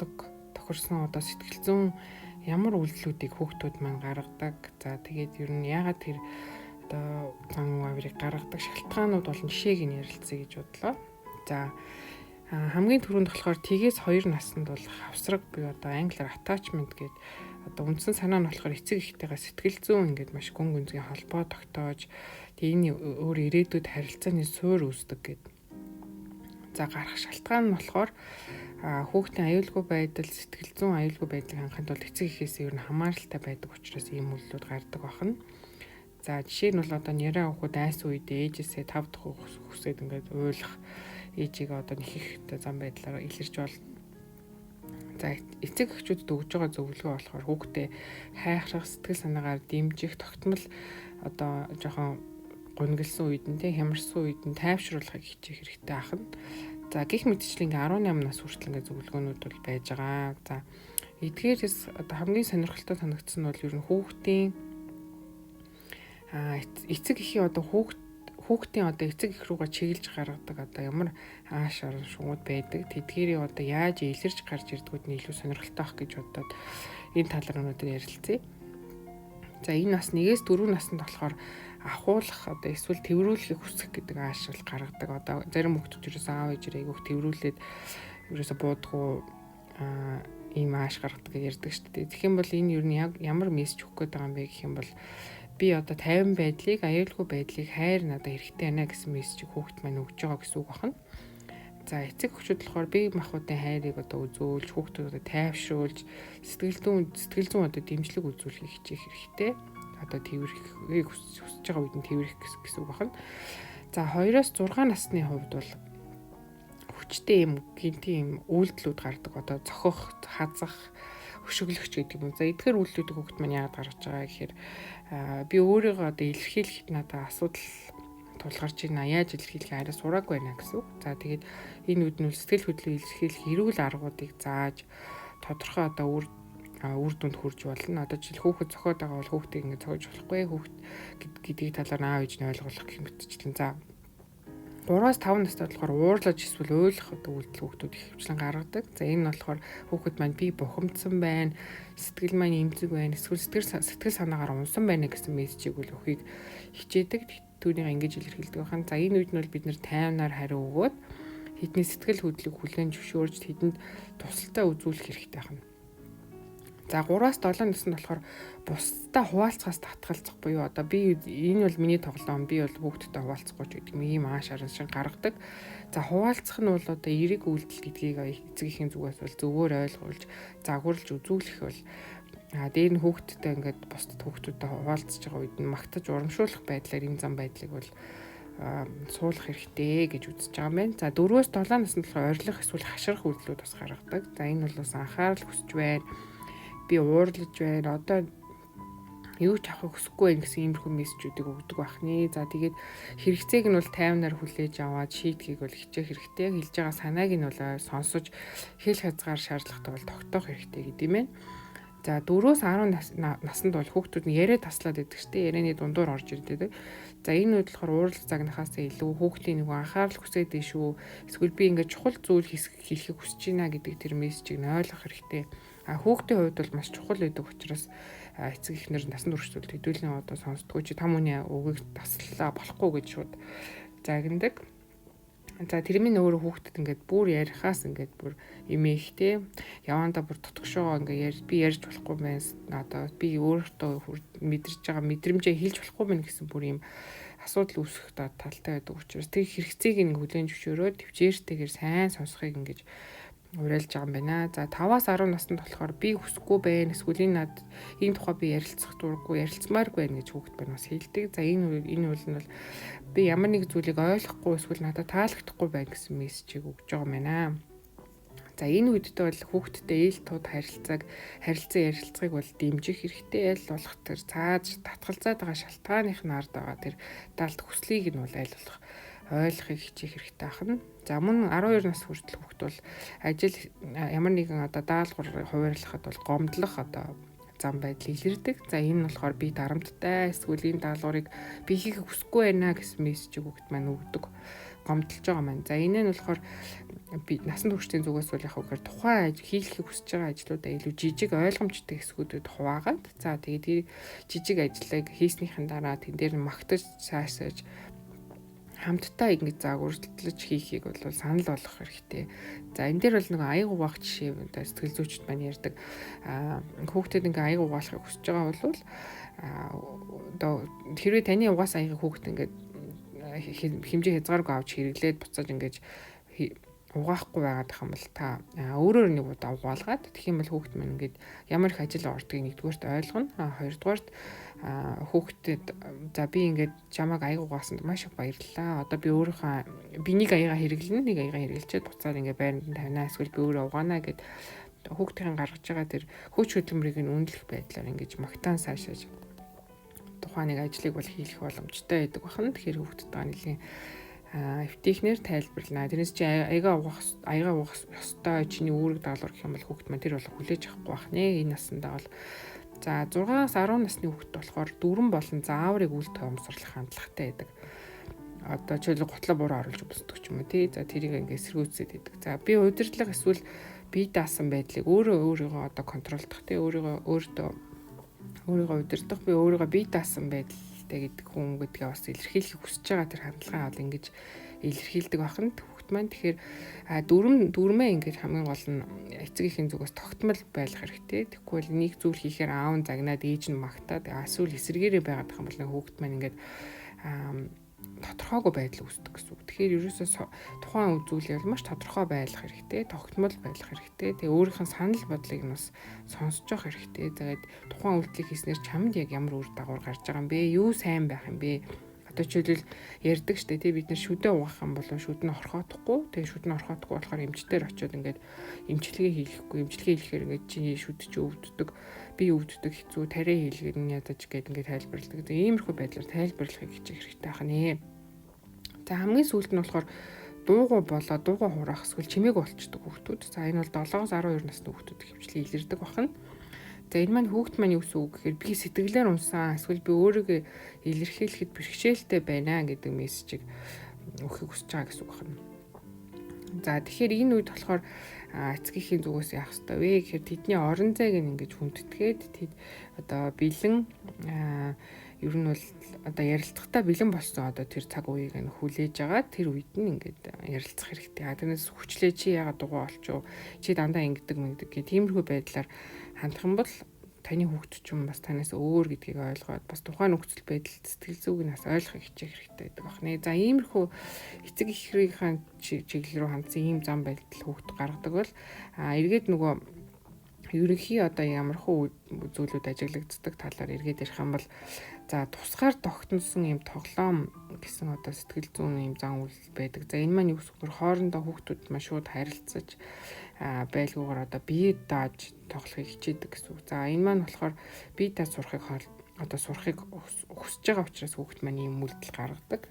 тохирдог, тохирсон одоо сэтгэл зүйн ямар үйлдэлүүдийг хүүхдүүд маань гаргадаг. За тэгээд ер нь яагаад тэр одоо зан авирыг гаргадаг шалтгаанууд болон жишээг нь ярилцъя гэж бодлоо. За хамгийн түрүүнд болохоор тэгээс 2 наснд бол хавсраг буюу одоо англиар attachment гэдэг одоо үндсэн санаа нь болохоор эцэг эхтэйгээ сэтгэл зүйн ингээд маш гүн гүнзгий холбоо тогтоож тэг энэ өөр ирээдүйд харилцааны суурь үүсдэг гэдэг. За гарах шалтгаан нь болохоор хүүхдийн аюулгүй байдал, сэтгэл зүйн аюулгүй байдлыг хангахын тулд эцэг эхээс ер нь хамааралтай байдаг учраас ийм үйлдэлүүд гардаг байна. За жишээ нь бол одоо нэрээ хүүхэд айсан үед ээжээсээ 5 дахь хүсээд ингээд уйлах ээжигээ одоо нэхэх зам байдлаар илэрч бол. За эцэг эхчүүдэд өгж байгаа зөвлөгөө болохоор хүүхдээ хайхрах, сэтгэл санаагаар дэмжих, тогтмол одоо жоохон гунигласан үед нь тийм хямарсан үед нь тайвшруулахыг хичээх хэрэгтэй ахна. За гих мэтчлэн ингээ 18 нас хүртэл ингээ зөвлөгөөнүүд бол байж байгаа. За эдгээрээс одоо хамгийн сонирхолтой санагдсан нь бол ер нь хүүхдийн эцэг эхийн одоо хүүхдийн одоо эцэг эх рүүгээ чиглэж гаргадаг одоо ямар ааш орон шугууд байдаг. Тэдгээрийг одоо яаж илэрч гарч ирдгүүд нь илүү сонирхолтой байх гэж бодоод энэ талаар өнөөдөр ярилцъя. За энэ нас 1-ээс 4 наснд болохоор ахуулах одоо эсвэл тэрврүүлэхийг хүсэх гэдэг ааш бол гаргадаг. Одоо зарим хүүхдүүд ерөөсөө аав ээжээ айгүйх тэрврүүлээд ерөөсөө буудаггүй ийм ааш гаргадаг гэж ярьдаг шүү дээ. Тэгэх юм бол энэ ер нь яг ямар мессеж өгөх гээд байгаа юм бэ гэх юм бол би одоо тайван байдлыг, аюулгүй байдлыг хайр надад хэрэгтэй байна гэсэн мессежийг хүүхд маань өгж байгаа гэсэн үг байна. За эцэг эхчүүд болохоор бие махбодын хайрыг одоо үзүүлж, хүүхдүүдэд тайвшруулж, сэтгэл зүйн одоо дэмжлэг үзүүлэхийг хичээх хэрэгтэй. Одоо тэрвэрхийг хүсэж байгаа үед нь тэрвэрх гэсэн үг байна. За 2-оос 6 насны хувьд бол хүчтэй юм гинти юм үйлдэлүүд гардаг. Одоо цохих, хазах, өшөглөгч гэдэг юм. За эдгээр үйлдэлүүдийг хүүхд маань яагаад гаргаж байгаа гэхээр би өөрийгөө одоо илэрхийлэхэд надад асуудал тулгарч байна. Яаж илэрхийлэх арай сураагүй байна гэсэн үг. За тэгээд энэ үед нь сэтгэл хөдлөлийг илэрхийлэх эрүүл аргуудыг зааж тодорхой одоо үр дүнд хүрж болно. Одоо жишээл хүүхэд зохиод байгаа бол хүүхдийг ингэ цогж болохгүй хүүхд гэдгийг талаар аав ээж нь ойлгох гэх мэтчлэн. За 3-аас 5 настай болохоор уурлаж эсвэл уйлах одоо үйлдэл хүүхдүүд их хвчлэн гаргадаг. За энэ нь болохоор хүүхэд маань би бухимдсан байна, сэтгэл маань эмзэг байна, эсвэл сэтгэл санаагаар унсан байна гэсэн мессежийг үл өгөхийг хичээдэг. Түүнийг ингэж илэрхийлдэг байна. За энэ үед нь бол бид нэр таймнаар хариу өгөөд тэдний сэтгэл хөдлөлийг хүлээн зөвшөөрж тэдэнд тусалтай үзүүлэх хэрэгтэй байна. За 3-аас 7 наснд болохоор бусдад хуваалцахаас татгалзах буюу одоо би энэ бол миний тоглоом, би бол хүүхдтэй хуваалцахгүй ч гэдэг юм ийм ааш аран шиг гаргадаг. За хуваалцах нь бол одоо эерэг үйлдэл гэдгийг эцэг эхийн зүгээс бол зөвөөр ойлгуулж, загварлаж үзүүлэх бол дээр нь хүүхдтэй ингээд бусдад хүүхдүүдтэй хуваалцж байгаа үед нь магтаж урамшуулах байдлаар энэ зам байдлыг бол суулгах хэрэгтэй гэж үзэж байгаа юм байна. За 4-өөс 7 наснд болохоор орилох эсвэл хашгирах үйлдэлүүд бас гаргадаг. За энэ бол бас анхаарал хүсэж байна, би уурлаж байна. Одоо юу ч авахыг хүсэхгүй байх гэсэн иймэрхүү мессежүүдийг өгдөг бахны. За тэгээд хэрэгцээг нь бол таймнаар хүлээж аваад шийдэхийг бол хичээх хэрэгтэй. Хэлж байгаа санааг нь бол сонсож хэл хязгаар шаардлагатай бол тогтоох хэрэгтэй гэдэг юм байна. За 4-өөс 10 наснд бол хүүхдүүд нь яриа таслаад байдаг шүү дээ. Ярианы дундуур орж ирдэг. За энэ үед болохоор уурлах загнахаас илүү хүүхдийн нөгөө анхаарал хүсээд дээ шүү. Эсвэл би ингээд чухал зүйл хэлэхийг хүсэж байна гэдэг тэр мессежийг нь ойлгох хэрэгтэй. А хүүхдийн хувьд бол маш чухал байдаг учраас эцэг эхнэр насан турш зүйл хэдүүлэн одоо сонсдгоо чи там үний үгийг таслаа болохгүй гэж шууд загнадаг. За тэр минь өөрөө хүүхдэд ингээд бүр ярихаас ингээд бүр имэхтэй явандаа бүр тотгошоогоо ингээд би ярьж болохгүй байна. Одоо би өөртөө мэдэрч байгаа мэдрэмжээ хэлж болохгүй байна гэсэн бүр юм асуудал үүсэх талтай байдаг учраас тэр хэрэгцээг нь хүлээн зөвшөөрөөд төвчээртэйгээр сайн сонсохыг ингэж уриалж байгаа юм байна. За 5-аас 10 наснд болохоор би хүсэхгүй байна. Эсвэл энэ над энэ тухай би ярилцах дурггүй, ярилцмааргүй байна гэж хүүхэд байна бас хэлдэг. За энэ үйл нь бол би ямар нэг зүйлийг ойлгохгүй эсвэл надад таалагдахгүй байна гэсэн мессежийг өгж байгаа юм байна. За энэ үедээ бол хүүхдтэй ээлж тууд харилцаа ярилцахыг бол дэмжих хэрэгтэй. Аль болох тэр цааж татгалзаад байгаа шалтгааных нь ард байгаа тэр далд хүслийг нь бол аль болох ойлгохыг хичээх хэрэгтэй ахна. За мөн 12 нас хүртэл хүүхд бол ажил ямар нэгэн одоо даалгавар хуваарлахад бол гомдлох одоо зам байдал илэрдэг. За энэ нь болохоор би дарамттай эсвэл энэ даалгаврыг би хийхийг хүсэхгүй байна гэсэн мессежийг хүүхд маань өгдөг гомдолж байгаа маань. За энэ нь болохоор би насан туршдын зүгээс бол яг үгээр тухайн хийлэхийг хүсэж байгаа ажлуудаа илүү жижиг ойлгомжтой хэсгүүдэд хуваагаад, за тэгээд тэр жижиг ажлыг хийснийхэн дараа тэн дээр нь магтаж цаашааж хамтдаа ингэж загварчлаж хийхийг бол санал болгох хэрэгтэй. За энэ дээр бол нэг аяг угаах жишээ одоо сэтгэл зүйчд маань ярьдаг. Хүүхдэд ингээ аяг угаалахыг хүсэж байгаа бол одоо хэрвээ таны угаас аягийг хүүхд ингээд хэмжээ хязгааргүй авч хэрэглээд буцааж ингэж угаахгүй байгаад их юм бол та өөрөөр нэг удаа угаалгаад тэгэх юм бол хүүхд маань ингээд ямар их ажил ордгийг нэгдүгээрт ойлгоно. Хоёрдугаарт хүүхдэд за би ингээд чамайг аяг угаасанд маш их баярлалаа. Одоо би өөрийнхөө би нэг аяга хэрэглэнэ, нэг аяга хэрэглэчээд буцаад ингээд байранд нь тавина. Эсвэл би өөрөө угаана гэд хүүхдийн гаргаж байгаа тэр хүч хөдөлмөрийг нь үнэлэх байдлаар ингэж магтаан сайшааж тухайн нэг ажлыг бол хийх боломжтой байдаг бахан. Тэгэхээр хүүхдтэйгээ нэлийн эвтийнхнэр тайлбарлана. Тэрнээс чи аяга угаах ёстой, чиний үүрэг даалгавар гэх юм бол хүүхд маань тэр бол хүлээж авахгүй байх нэ. Энэ насандаа бол за 6-аас 10 насны хүүхд болохоор дүрэн болон зааврыг үл тоомсорлох хандлагатай байдаг. Одоо жишээлбэл гутлаа буруу оруулж бүсдэг ч юм уу тий. За тэрийг ингээд эсэргүүцээд байдаг. За би удирдлага эсвэл бие даасан байдлыг өөрөө өөрийгөө одоо контролдох тий. Өөрийгөө өөрийгөө удирдах, би өөрийгөө бие даасан байдалтай гэдэг хүн гэдгээ бас илэрхийлэхийг хүсэж байгаа тэр хандлагаа бол ингэж илэрхийлдэг бахан хүүхд маань. Тэгэхээр дүрмээ ингэж хамгийн гол нь эцэг эхийн зүгээс тогтмол байх хэрэгтэй. Тэгэхгүй бол нэг зүйл хийхээр аав нь загнаад ээж нь магтаад эсвэл эсэргээрээ байгаад байх юм бол хүүхд маань ингээд тодорхойгүй байдал үүсдэг гэсэн үг. Тэгэхээр ерөөсөө тухайн зүйлийг бол маш тодорхой байх хэрэгтэй, тогтмол байх хэрэгтэй. Тэгээ өөрийнх нь санал бодлыг нь бас сонсож явах хэрэгтэй. Тэгээд тухайн үйлдэлийг хийснээр чамд яг ямар үр дагавар гарч байгаа юм бэ? Юу сайн байх юм бэ? Одоо жишээлбэл ярьдаг штэ тий, бид нар шүдэ угаах юм бол шүд нь орхоодохгүй. Тэгээ шүд нь орхоодохгүй болохоор эмчтэр очиод ингээд эмчилгээ хийлгэхгүй. Эмчилгээ хийлгэхээр ингээд чиний шүд чи өвддөг, би өвддөг, хэцүү, тариа хийлгэр нь ядаж гээд ингээд тайлбарладаг. Тэгээ иймэрхүү байдлаар тайлбарлахыг хичээх хэрэгтэй байх нэ. За хамгийн сүүлд нь болохоор дуугу болоо дуугу хураах эсвэл чимээг болчдөг хүүхдүүд. За энэ бол 7-оос 12 насны хүүхдүүд хөвчлэн илэрдэг бахна. За энэ маань хүүхд маань юу гэсэн үг гэхээр би сэтгэлээр унсан эсвэл би өөрийгөө илэрхийлэхэд бэрхшээлтэй байна гэдэг мессежийг өгөхийг хүсэж байгаа гэсэн үг байна. За тэгэхээр энэ үед болохоор эцэг эхийн зүгээс яах ёстой вэ гэхээр тэдний орон зайг ингэж хүндэтгээд тэд одоо бэлэн ер нь бол одоо ярилцахтаа бэлэн болсон одоо тэр цаг үеийг нь хүлээж агаад тэр үед нь ингээд ярилцах хэрэгтэй. Тэрнээс хүчлээ чи яагаад дугуй олчих вэ? Чи дандаа ингэдэг мэгдэг гэх тиймэрхүү байдлаар хандах юм бол таны хүүхд ч юм бас танаас өөр гэдгийг ойлгоод бас тухайн нөхцөл байдал сэтгэл зүг нь бас ойлгохыг хичээх хэрэгтэй байдаг байна. За иймэрхүү эцэг эхрийнхээ чиглэл рүү хандсан ийм зам байдал хүүхд гаргадаг бол эргээд нөгөө ерөнхий одоо ямархуу зүйлүүд ажиглагддаг талаар эргээд ярих юм бол за тусгаар тогтносон ийм тоглоом гэсэн одоо сэтгэл зүйн ийм зан үйл байдаг. За энэ маань юу гэсэн үг хоорондоо хүүхдүүд маань шууд харилцаж байлгуугаар одоо бие дааж тоглохыг хичээдэг гэсэн үг. За энэ маань болохоор бие дааж сурахыг одоо сурахыг хүсэж байгаа учраас хүүхд маань ийм үйлдэл гаргадаг.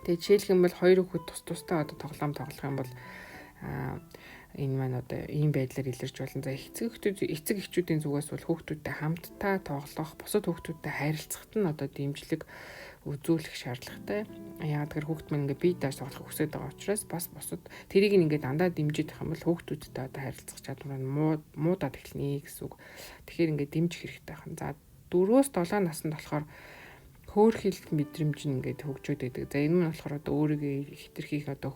Тэгээ жишээлх юм бол хоёр хүүхэд тус тустай одоо тоглоом тоглох юм бол энэ маань одоо ийм байдлаар илэрч болно. За эцэг эхчүүдийн зүгээс бол хүүхдүүдтэй хамтдаа тоглох, бусад хүүхдүүдтэй харилцахад нь одоо дэмжлэг үзүүлэх шаардлагатай. Яагаад гэхээр хүүхд маань ингээ бие дааж тоглохыг хүсэж байгаа учраас бас бусад тэрийг ингээд дандаа дэмжиж байх юм бол хүүхдүүдтэй одоо харилцах чадвар нь муудаад эхэлнэ гэсэн үг. Тэгэхээр ингээд дэмжих хэрэгтэй байна. За 4-7 наснд болохоор хөөрхийлэлт мэдрэмж нь ингээд хөгжөөд байдаг. За энэ нь болохоор одоо өөрийгөө хэтэрхийх одоо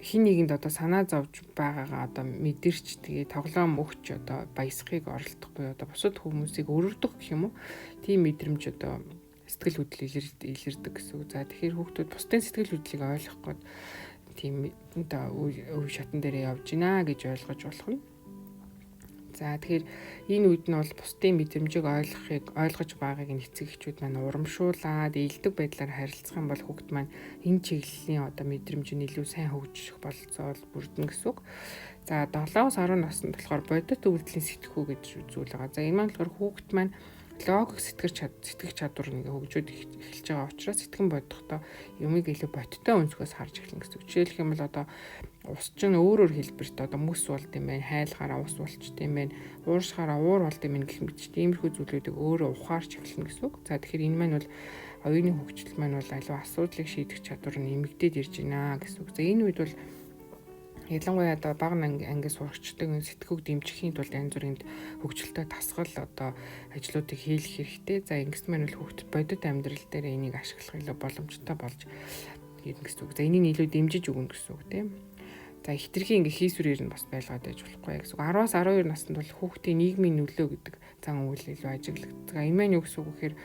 хин нэгэнд одоо санаа зовж байгаагаа одоо мэдэрч тэгээ тоглоом өгч одоо баясхыг оролдохгүй одоо бусад хүмүүсийг өрөвдөх гэх юм уу тийм мэдрэмж одоо сэтгэл хөдлөл илэрдэг гэсэн үг. За тэгэхээр хүүхдүүд бусдын сэтгэл хөдлөлийг ойлгох гээд тийм одоо үе шатан дээрээ явж гинэ гэж ойлгож болох нь. За тэгэхээр энэ үед нь бол бусдын мэдрэмжийг ойлгож байгааг нь эцэг эхчүүд маань урамшуулад ээлдэг байдлаар харилцах юм бол хүүхд маань энэ чиглэлийн одоо мэдрэмж нь илүү сайн хөгжих бололцоо бүрдэнэ гэсэн үг. За 7-10 наснд болохоор бодит үйлдэлийн сэтгхүү гэж зүйл байгаа. За энэ маань болохоор хүүхд маань Логик сэтгэх чадвар нэг хөгжөөд эхэлж байгаа учраас сэтгэн бодохдоо юмыг илүү бодиттой өнцгөөс харж эхэлнэ гэсэн үг. Жишээлх юм бол одоо ус чинь өөр өөр хэлбэрт одоо мөс болд юм байна, хайлахаараа ус болчт юм байна, ууршихаараа уур болд юм байна гэх мэт тиймэрхүү зүйлүүдийг өөрөө ухаарч эхэлнэ гэсэн үг. За тэгэхээр энэ маань бол оюуны хөгжил маань бол аливаа асуудлыг шийдэх чадвар нь нэмэгдээд ирж байна гэсэн үг. За энэ үед бол ялангуяа одоо бага анги сурагчдын сэтгүүг дэмжихийн тулд янз бүрийн хөгжилтэй тасгал одоо ажлуудыг хийх хэрэгтэй. За ингэсэн маань бол хүүхдэд бодит амьдрал дээр энийг ашиглах илүү боломжтой болж ирнэ гэсэн үг. За энийг илүү дэмжиж өгнө гэсэн үг тийм. За хитрхийн ингээ хийсвэрээр нь бас байлгаад байж болохгүй гэсэн үг. 10-аас 12 наснд бол хүүхдийн нийгмийн нөлөө гэдэг зан үйл илүү ажиглагддаг. Энэ маань юу гэсэн үг гэхээр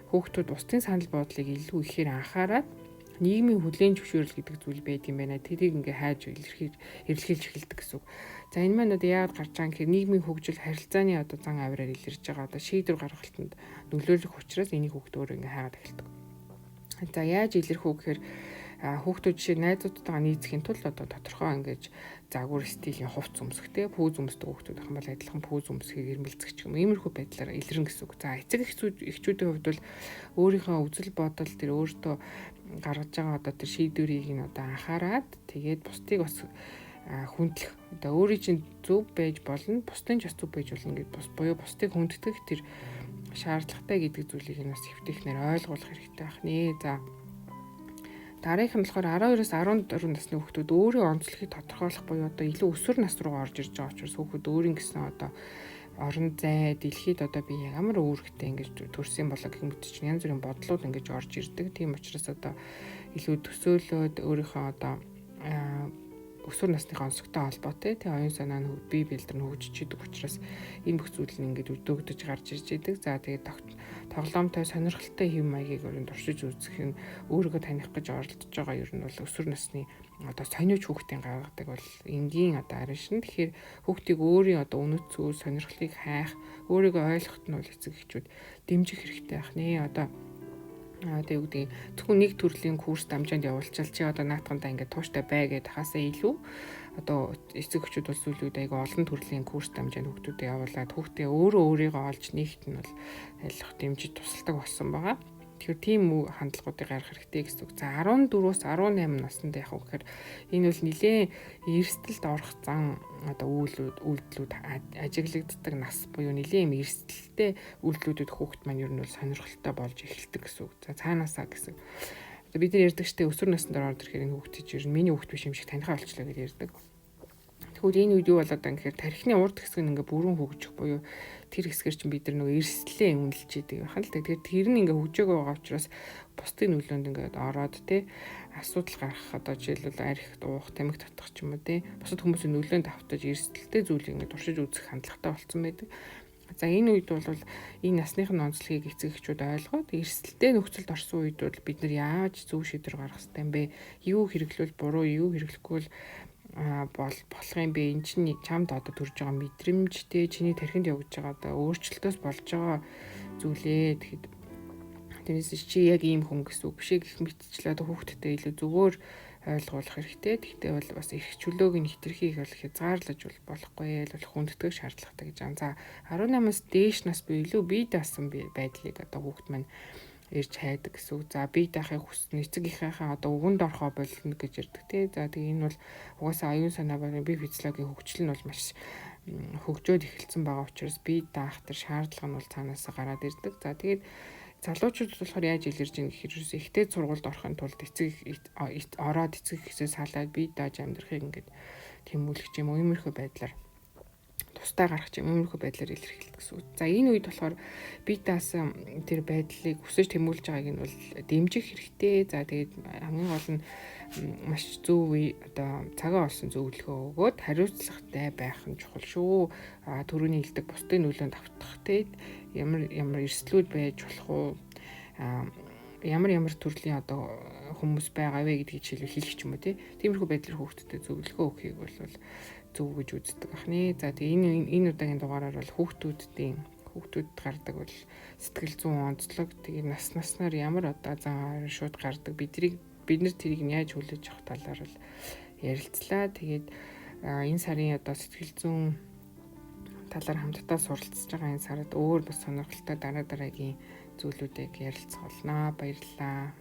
хүүхдүүд бусдын санал бодлыг илүү ихээр анхаарад нийгмийн хүлээн зөвшөөрөл гэдэг зүйл байдаг юм байна. Тэрийг ингээ хайж эрэлхийлж эхэлдэг гэсэн үг. За энэ маань одоо яагаад гарч байгаа юм гэхээр нийгмийн хөгжил харилцааны одоо зан авираар илэрж байгаа одоо шийдвэр гаргалтанд нөлөөлөх учраас энийг хүүхд өөрөө ингээ хайгаад эхэлдэг. За яаж илэрх үү гэхээр хүүхдүүд жишээ найзуудтайгаа нийцэхийн тулд одоо тодорхой ингэж загвар стилийн хувц өмсөхтэй, пүүз өмсдөг хүүхдүүд ах юм бол адилхан пүүз өмсөхийг эрмэлзэх ч юм иймэрхүү байдлаар илэрнэ гэсэн үг. За эцэг эхчүүдийн хувьд бол өөрийнхөө үзэл бодол тэр өөртөө гаргаж байгаа одоо тэр шийдвэрийг нь одоо анхаарад тэгээд бусдыг бас хүндлэх одоо өөрийн чинь зөв байж болно, бусдын ч бас зөв байж болно гэд бус буюу бусдыг хүндэтгэх тэр шаардлагатай гэдэг зүйлийг нь бас эвтэйхнээр ойлгуулах хэрэгтэй байх нэ. За дараагийнх нь болохоор 12-оос 14 насны хүүхдүүд өөрийн онцлогийг тодорхойлох буюу одоо илүү өсвөр нас руу орж ирж байгаа учраас хүүхдүүд өөрийн гэсэн одоо орон зай дэлхийд одоо би ямар үүрэгтэй ингэж төрсөн болоо гэх мэт чинь янз бүрийн бодлууд ингэж орж ирдэг. Тийм учраас одоо илүү төсөөлөөд өөрийнхөө одоо өсвөр насныхаа онцлогтой холбоотой тийм оюун санаа нь бие бэлдэр нь хөгжиж идэг учраас энэ бүх зүйл нь ингэж өдөөгдөж гарч ирж идэг. За тэгээд тоглоомтой сонирхолтой хэв маягийг өрн туршиж үзэх нь өөрийгөө таних гэж оролдож байгаа ер нь бол өсвөр насны одоо сониуч хүүхдийн гаргадаг бол энгийн одоо арын шин. Тэгэхээр хүүхдийг өөрийн одоо үнэт зүйл сонирхлыг хайх, өөрийгөө ойлгоход нь бол эцэг эхчүүд дэмжих хэрэгтэй байх нэ. Одоо тэг юу гэдэг зөвхөн нэг төрлийн курс дамжаанд явуулчаал чи одоо наатахандаа ингээд тууштай бай гэдээ хасаа илүү одоо эцэг эхчүүд бол сүүлийн үед айгүй олон төрлийн курс дамжаанд хүүхдүүдэд явуулаад хүүхдээ өөрөө өөрийгөө олж нийгт нь бол айлах дэмжиж тусалдаг болсон байгаа. Тэгэхээр тийм хандлагуудыг гаргах хэрэгтэй гэсэн үг. За 14-өөс 18 наснд яг гэхээр энэ бол нэлээд эрсдэлд орох зан одоо үйлдэлүүд ажиглагддаг нас буюу нэлээд юм эрсдэлтэй үйлдэлүүдэд хүүхд маань ер нь бол сонирхолтой болж эхэлдэг гэсэн үг. За цаанаасаа гэсэн. Одоо бид нар ярьдаг штэ өсвөр наснд ороод ирэхээр энэ хүүхд чинь ер нь миний хүүхд биш юм шиг таних болчлоо гэж ярьдаг. Тэгвэл энэ үед юу болоод байгаа гэхээр тархины урд хэсэг нь ингээ бүрэн хөгжих буюу тэр хэсгэр чинь бид нар нөгөө эрсдлээ үнэлж идэг байх л та. Тэгэхээр тэр нь ингээ хөгжөөгөө байгаа учраас бусдын нөлөөнд ингээд ороод те асуудал гаргах одоо жишээлбэл арх уух, тамхи татах ч юм уу те бусад хүмүүсийн нөлөөнд автаж эрсдэлтэй зүйлийг ингээ туршиж үзэх хандлагатай болсон байдаг. За энэ үед бол энэ насных нь онцлогийг эцэг эхчүүд ойлгоод эрсдэлтэй нөхцөлд орсон үед бол бид нар яаж зөв шийдвэр гаргах ёстой юм бэ? Юу хэрэглүүл буруу, юу хэрэглэхгүй бол болох юм бэ? Энд чинь чамд одоо төрж байгаа мэдрэмжтэй чиний тархинд явагдаж байгаа одоо өөрчлөлтөөс болж байгаа зүйлээ. Тэгэхэд тэрнээс чи яг ийм хүн гэсэн үг биш гэх мэтчлээ одоо хүүхдтэй илүү зөвөр ойлгуулах хэрэгтэй. Тэгтээ бол бас эрх чөлөөг нь хэтэрхий их бол хязгаарлаж болохгүй л бол хүндэтгэх шаардлагатай гэж байгаа. За 18-аас дээш нас буюу илүү бие даасан байдлыг одоо хүүхд маань ирж хайдаг гэсэн үг. За бие даахыг хүснэ эцэг эхийнхээ одоо үгэнд орохоо болно гэж ярьдаг тий. За тэгээ энэ бол угаасаа оюун санаа болон бие физиологийн хөгжил нь бол маш хөгжөөд эхэлсэн байгаа учраас бие даах тэр шаардлага нь бол цаанаасаа гараад ирдэг. За тэгээд залуучууд болохоор яаж илэрж ийн гэхээр ерөөсөө ихтэй сургуульд орохын тулд эцэг ороод эцэг эхээсээ салаад бие дааж амьдрахыг ингээд тэмүүлэх юм уу иймэрхүү байдлаар тустай гарах юм иймэрхүү байдлаар илэрхийлдэг гэсэн үг. За энэ үед болохоор бие даасан тэр байдлыг хүсэж тэмүүлж байгааг нь бол дэмжих хэрэгтэй. За тэгээд хамгийн гол нь маш зөв үе одоо цагаа олсон зөвлөгөө өгөөд хариуцлагатай байх нь чухал шүү. А түрүүний хэлдэг бусдын нөлөөнд автах те ямар ямар эрсдлүүд байж болох уу? А ямар ямар төрлийн одоо хүмүүс байгаа вэ гэдгийг жишээлбэл хэлэх ч юм уу те. Тиймэрхүү байдлаар хүүхдэд зөвлөгөө өгөхийг бол зөв гэж үздэг ахнэ. За тэгээ энэ удаагийн дугаараар бол хүүхдүүд гардаг бол сэтгэл зүйн онцлог тэгээ нас наснаар ямар одоо зан шууд гардаг бид нар тэрийг нь яаж хүлээж авах талаар бол ярилцлаа. Тэгээд энэ сарын одоо сэтгэл зүйн талаар хамтдаа суралцж байгаа энэ сард өөр бас сонирхолтой дараа дараагийн зүйлүүдийг ярилцах болно. Баярлалаа.